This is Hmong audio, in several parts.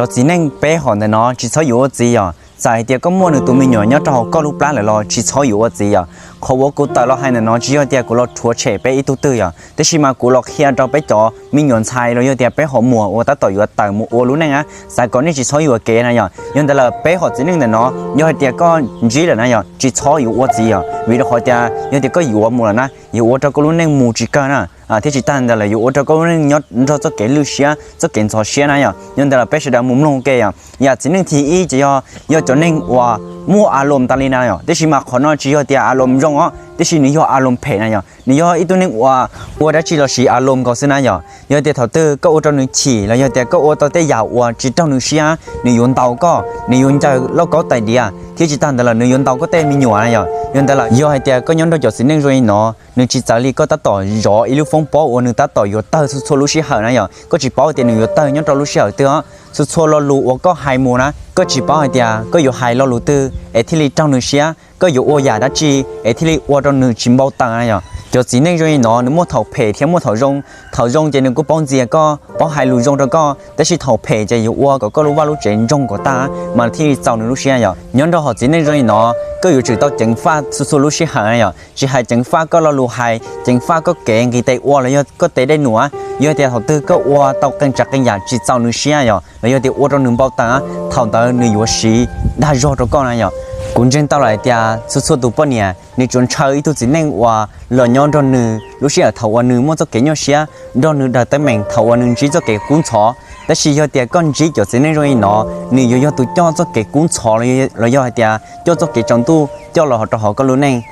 Cov txiv neej peb hom ntawm no tsis txhob yuav ua txiv yom. Txawm hais tias koj muaj nws tus me nyuam nyob rau hauv koj lub plab lawm los tsis txhob yuav ua txiv yom. Qhov uas kuv tawm los hais ntawm no tsis yog tias kuv los rhuav tshem peb ib tug twg yom, tab sis mas kuv los qhia rau peb cov me nyuam ntxhais los yog tias peb hom muam uas tab tom yuav tawm mus ua lub neej a, xav kom nej tsis txhob yuam kev na yom. Yog ntawd lawm peb hom txiv neej ntawm no, yog hais tias koj ntsib lawm na yom, tsis txhob yuav ua txiv yom, vim rau qhov tias yog tias koj yuav mus lawm na, yuav ua rau koj lub neej mus tsis kawg na, thiab tsis tag ntawd lawm yuav ua rau koj lub neej nyob nrog txoj kev lwj siab, txoj kev ntxhov siab na yom. Yog ntawd lawm peb sawv daws mus mloog ke yom. Yam txiv neej thib ib ces yog, yog cov neeg uas muaj a loos tas li na yom, tab sis mas qhov no tsis yog tias a loos zoo os, tab sis nws yog a loos phem na yom. Nws yog ib tug neeg uas ua dab tsi los siv a loos nkaus xwb na yom. Yog tias thaum twg koj ua rau nws chim los yog tias koj ua tau tej yam uas tsis raug nws siab, nws yuav ntaus koj, nws yuav ncaws lauj kaub tais diav, thiab tsis tag ntawd lawm nws yuav ntaus koj tej me nyuam na yom. Yog ntawd lawm yog hais tias koj nyob nrog cov txiv neej zoo li no, nws tsis txawv li koj tab tom zov ib lub foob pob uas nws tab tom yuav tawg txhua txhua lub sij hawm na yom. Koj tsis paub tias nws yuav tawg nyob rau lub sij hawm twg os. Txhua txhua lo lus uas koj hais mus na, koj tsis paub hais tias koj yuav hais lo lus twg es thiaj li raug nws siab, koj yuav ua yam dab tsi es thiaj li ua rau nws tsis npau taws na yom. Cov txiv neej zoo li no nws muaj thaum phem thiab muaj thaum zoo. Thaum zoo ces nws kuj paub ntxias koj, paub hais lus zoo rau koj, tab sis thaum phem ces yuav ua kom koj lub vaj lub tsev ntsoog kom tag mas thiaj li txaus nws lub siab yom. Nyob nrog hom txiv neej zoo li no, koj yuav tsum tau ceev faj txhua txhua lub sij hawm na yom. Tsis hais ceev faj koj lo lus hais, ceev faj koj kev nqis tes ua los yog koj tes dej num, yog tias thaum twg koj ua tau qee tsav qee yam tsis txaus nws siab yom, los yog tias ua rau nws npau taws, thaum ntawd nws yuav siv dag zog rau koj na yom. Kuv ntseeg tau lawm hais tias txhua txhua tus poj niam nws tsuas ntshaw ib tug txiv neej uas los nyob nrog nws lub sij hawm thaum uas nws muaj txoj kev nyuaj siab, nrog nws daws teeb meem thaum uas nws ntsib txoj kev kub ntxhov. Tab sis yog tias koj ntsib cov txiv neej zoo li no, nws yuav yog tus coj txoj kev kub ntxhov los yog hais tias coj txoj kev tsaus ntuj coj los rau hauv koj lub neej.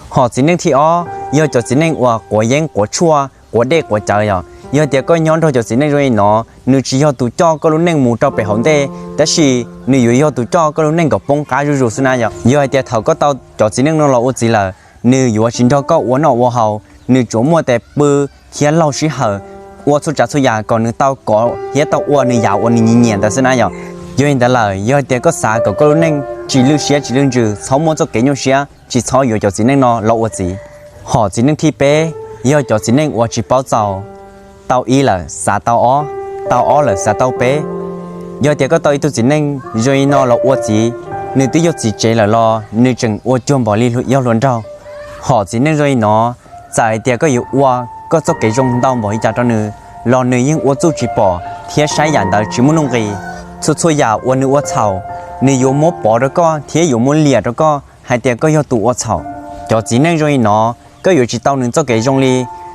Hom txiv neej thib ob yog cov txiv neej uas quav yeeb quav tshuaj, quav dej quav cawv yom. Yog tias koj nyob nrog cov txiv neej zoo li no, nws tsis yog tus coj koj lub neej mus rau pem hauv ntej, tab sis nws yuav yog tus coj koj lub neej kom poob qab zuj zus xwb na yom. Yog hais tias thaum koj tau cov txiv neej no los ua txiv lawm, nws yuav tsis nrog koj ua noj ua haus, nws tsuas muaj tes pw thiab laug sij hawm ua txhua tsav txhua yam kom nws tau kov thiab tau ua nws yam uas nws nyiam nyiam ntawd xwb na yom. Yog li ntawd lawm, yog hais tias koj xav kom koj lub neej tsis lwj siab tsis lwj ntsws, txhob muaj txoj kev nyuaj siab, tsis txhob yuav cov txiv neej no los ua txiv. Hom txiv neej thib peb yog cov txiv neej uas tsis paub txaus. Tau ib lawm xav tau ob, tau ob lawm xav tau peb. Yog tias koj tau ib tug txiv neej zoo li no los ua txiv, nws twb yog txiv tsev lawm los nws tseem ua cuag npaum li yog hluas nraug. Hom txiv neej zoo li no, txawm hais tias koj yuav ua koj txoj kev zoo ntau npaum li cas rau nws, los nws yeej ua txuj tsis pom thiab saib yam ntawd tsis muaj nuj nqis. Txhua txhua yam uas nws ua txhaum, nws yuav muab pov rau koj thiab yuav muab liam rau koj hais tias koj yog tus ua txhaum. Cov txiv neej zoo li no, koj yuav tsis tau nws txoj kev zoo li.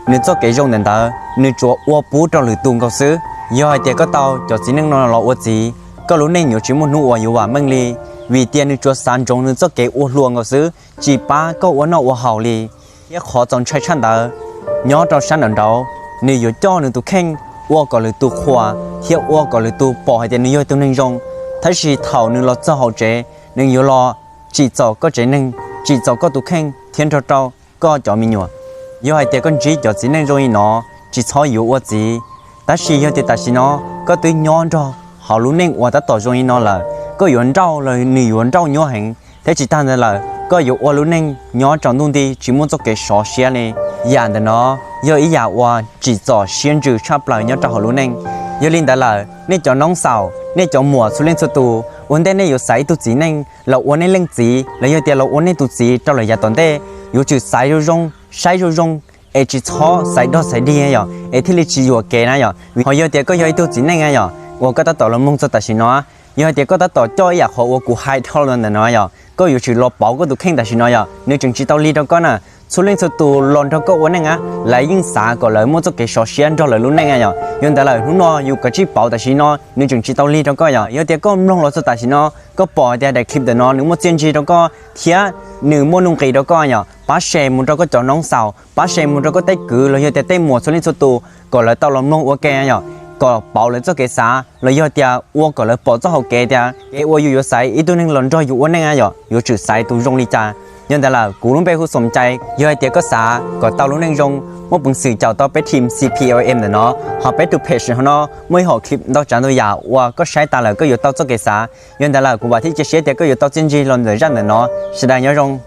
Nws txoj kev zoo ntawm ntawd nws tsuas ua pub rau lwm tus nkaus xwb. Yog hais tias koj tau cov txiv neej no los ua txiv, koj lub neej yuav tsis muaj hnub uas yuav vam meej li, vim tias nws tsuas xav ntsoov nws txoj kev ua hluas nkaus xwb, tsis pab koj ua noj ua haus li. Thiab qhov txaus ntshai tshaj ntawd, nyob rau sab nraum nraud, nws yuav coj nws tus kheej ua kom lwm tus qhuas thiab ua kom lwm tus pom hais tias nws yog tus neeg zoo. Tab sis thaum nws los txog hauv tsev, nws yuav los tsim txom koj tsev neeg, tsim txom koj tus kheej thiab nrog rau koj cov me nyuam. Yog hais tias koj ntsib cov txiv neej zoo li no, tsis txhob yuav ua txiv. Tab sis yog tias tam sim no koj twb nyob nrog hauv lub neej uas tab tom zoo li no lawm, koj yuav nrauj los nws yuav nrauj nyuaj heev, thiab tsis tag ntawd lawm koj yuav ua lub neej nyob tsaus ntuj nti tsis muaj txoj kev sov siab li. Yam ntawm no yog ib yam uas tsim txom siab ntsws tshaj plaws nyob rau hauv lub neej. Yog li ntawd lawm, nej cov noob xaus, nej cov muam txhua leej txhua tus, ua ntej nej yuav xaiv ib tug txiv neej los ua nej leej txiv los yog tias los ua nej tus txiv rau lawm yav tom ntej, yuav tsum xaiv zoo zoo, saib zoo zoo, es tsis txhob xaiv dog xaiv dig yom, es thiaj li tsis yuam kev na yom. Ho yog tias koj yog ib tug txiv neej yom, uas koj tab tom los mloog txog tam sim no, yog hais tias koj tab tom coj ib yam qhov uas kuv hais dhau los ntawm no yom, koj yuav tsum los pauv koj tus kheej tam sim no yom, nws tseem tsis tau lig rau koj na. Txhua leej txhua tus los nrog koj ua neej a, lawv yeej xav kom lawv muaj txoj kev sov siab nrog lawv lub neej yom. Yog ntawd lawm hnub no yus kav tsij pauv tam sim no, nws tseem tsis tau lig rau koj yom. Yog tias koj mloog los txog tam sim no, koj pom hais tias daim clip ntawm no nws muaj txiaj ntsig rau koj thiab nws muaj nuj nqis rau koj yom, pab share mus rau koj cov noob xaus, pab share mus rau koj tej kwv los yog tias tej muam txhua leej txhua tus kom lawv tau los mloog ua ke yom, kom pauv lawv txoj kev xav los yog tias ua kom lawv pom txoj hau kev tias kev uas yus yuav xaiv ib tug neeg los nrog yus ua neej yom, yuav tsum xaiv tus zoo li cas. Yog ntawd lawm kuv lub npe hu Xoom Cai, yog hais tias koj xav kom tau lub neej zoo, muaj peev xwm caum tau peb team C P L M ntawm no, ho peb tus page hauv no muaj ib hom clip ntau tsav ntau yam uas koj saib tas lawm koj yuav tau txoj kev xav. Yog ntawd lawm kuv vam thiab cia siab tias koj yuav tau txiaj ntsig los ntawm zaj ntawm no. Sawv daws nyob zoo.